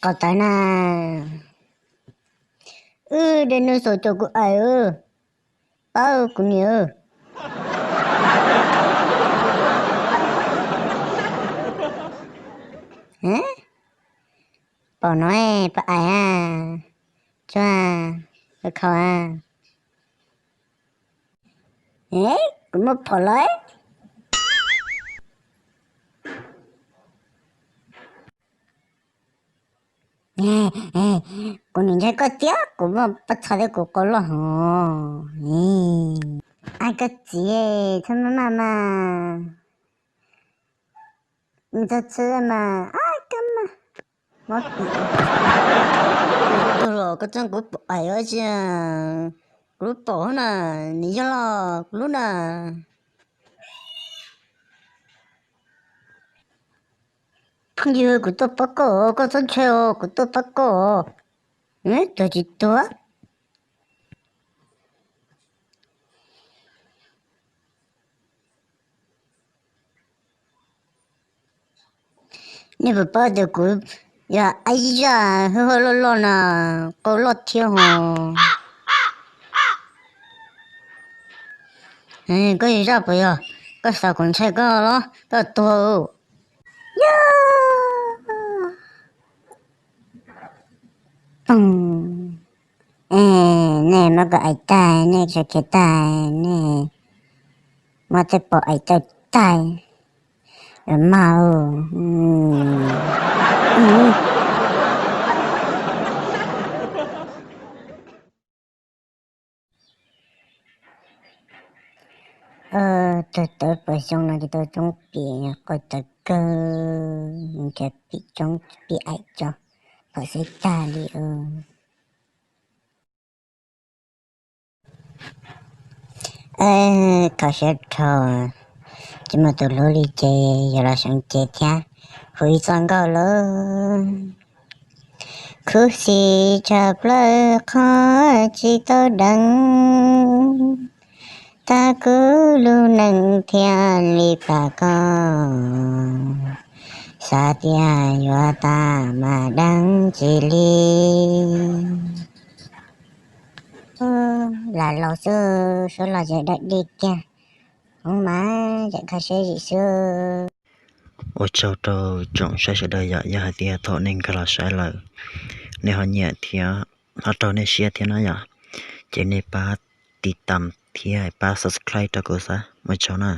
Qos tawv na. Wb de nws xaus cov kuv aim, pab kuv niam. Pom no pab aim a, tsuag, khau a. Kuv muab phom lawm. Kuv nim ntshai koj tiag, kuv muaj pob txha thiab kuv qau loj hos. Ai koj txiv, txhob maj maj mas. Nws txhob txhawj mas, ai koj mas. Mob tim. Tug los koj txeeb kuv pom aim ua tsi. Kuv lub pom na, nws yog los kuv lub na. Phooj ywg, kuv tuaj pab koj, koj txhob ntshai os, kuv tuaj pab koj. Tuag tsis tuag. Nej puas paub tias kuv yog ib zaj hwj huam loj loj na, qau loj thiab hos. Koj yog zaj puas yog? Koj xav kuv ntshai koj los koj tuag. Yog. Nej muab koj aim tag, nej sawv khiav tag, nej muab tej pom aim tawg tag. Mas tawg tawv puas xyoo no ces tau coob pim, qau tawv kawg, nrhiav pim coob pim aim tso, phom xwb tag li. Kho siab dhau, tsis muaj tus hlub li ces yog los seev cev thiab, hu ib txoj nkauj lawm. Khuv xim tshaj plaws qhov tsis tau deev, tag kuv lub neej thiaj li plam koj, xav tias yuav tag mas deev tsis li. Lam laus xwb, suab los ces dawb dig kiag, hoob mas tseem kho siab zim xwb. Ua tsaug rau tsoom saib sawv daws yom, yog hais tias thaum nej nkag los saib lawm, nej ho nyiam thiab ho raug nej siab thiab na yom, ces nej pab tiv tam thiab pab subscribe rau kuv xav, ua tsaug na.